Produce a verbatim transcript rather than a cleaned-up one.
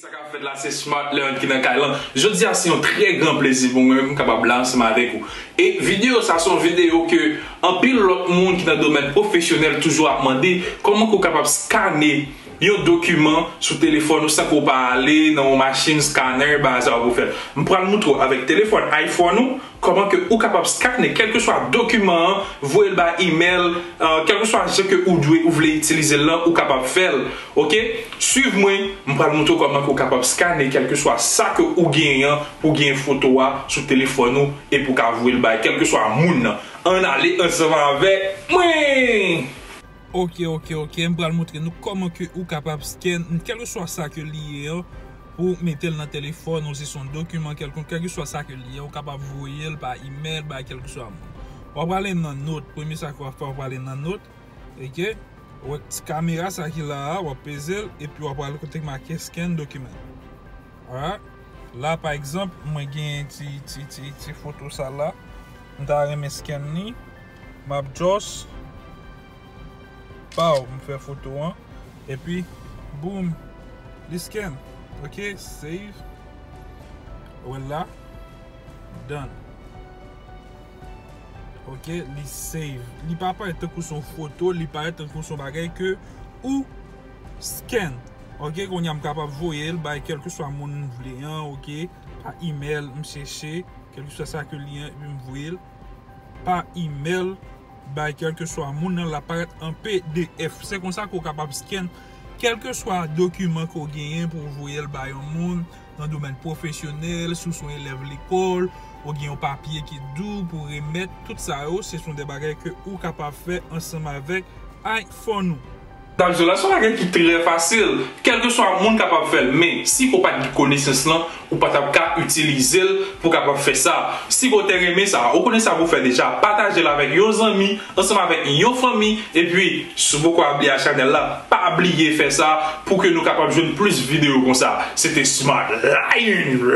Sa k ap fèt la, se Smart Leon ki nan kay lan. Jodi a se yon trè gran plezi pou mwen, m kapab la ansanm avèk ou. E videyo sa se yon videyo ke anpil lòt moun ki nan domèn pwofesyonèl toujou ap mande, kòman ke w kapab skane yon dokiman sou telefòn ou san ke w pa ale nan yon machin scanner, bagay sa yo pou fè l. M pral moutre w avèk telefòn iPhone ou kòman ke ou kapab skane kèlkeswa dokiman an, voye l bay email, kèlkeswa jan ke ou dwe, ou vle itilize l lan, ou kapab fè l. Oke? Swiv mwen, m pral moutre w kòman ke ou kapab skane kèlkeswa sa ke ou genyen an, pou gen foto a sou telefòn ou, epi ou ka voye l bay kèlkeswa moun nan. Ann ale ansanm avèk mwen! Oke, oke, oke, m pral moutre nou kòman ke ou kapab scan kèlkeswa sa ke li ye an, pou mete l nan telefòn ou si se yon dokiman kèlkonk, kèlkeswa sa ke li ye, ou kapab voye l pa email bay kèlkeswa moun. W ap ale nan not, premye sa ke w ap fè, w ap ale nan not, oke? Ou wè ti kamera sa ki la a, w ap peze l, epi w ap ale kote ki make scan document. Alright. La pa egzanp, mwen gen ti, ti, ti, ti foto sa la. M ta renmen scan li. M ap just pow, m fè foto an. Epi boom, li scan. Oke, save. Ou wè l la. Done. Oke, li save. Li pa parèt tankou se yon foto, li parèt tankou se yon bagay ke ou scan. Oke, kounye a m kapab voye l bay kèlkeswa moun m vle an, oke, pa email, m chèche, kèlkeswa sa ke li an, epi m voye l pa email bay kèlkeswa moun nan, l ap parèt an P D F. Se konsa ke w kapab scan kèlkeswa dokiman ke w genyen pou w voye l bay yon moun nan domèn pwofesyonèl, si w se yon elèv lekòl, ou gen yon papye ki di w pou w remèt, tout sa yo, se son de bagay ke ou kapab fè ansanm avèk iPhone ou. Sa m di w la, se yon bagay ki trè fasil. Kèlkeswa moun kapab fè l, men si w pa t gen konesans lan, ou pa t ap ka itilize l pou w kapab fè sa. Si w te renmen sa, ou konnen sa pou w fè deja, pataje l avèk yon zanmi, ansanm avèk yon fanmi, epi si w poko abòne a chanèl la, pa bliye fè sa pou ke nou kapab jwenn plis videyo konsa. Se te Smart Lion.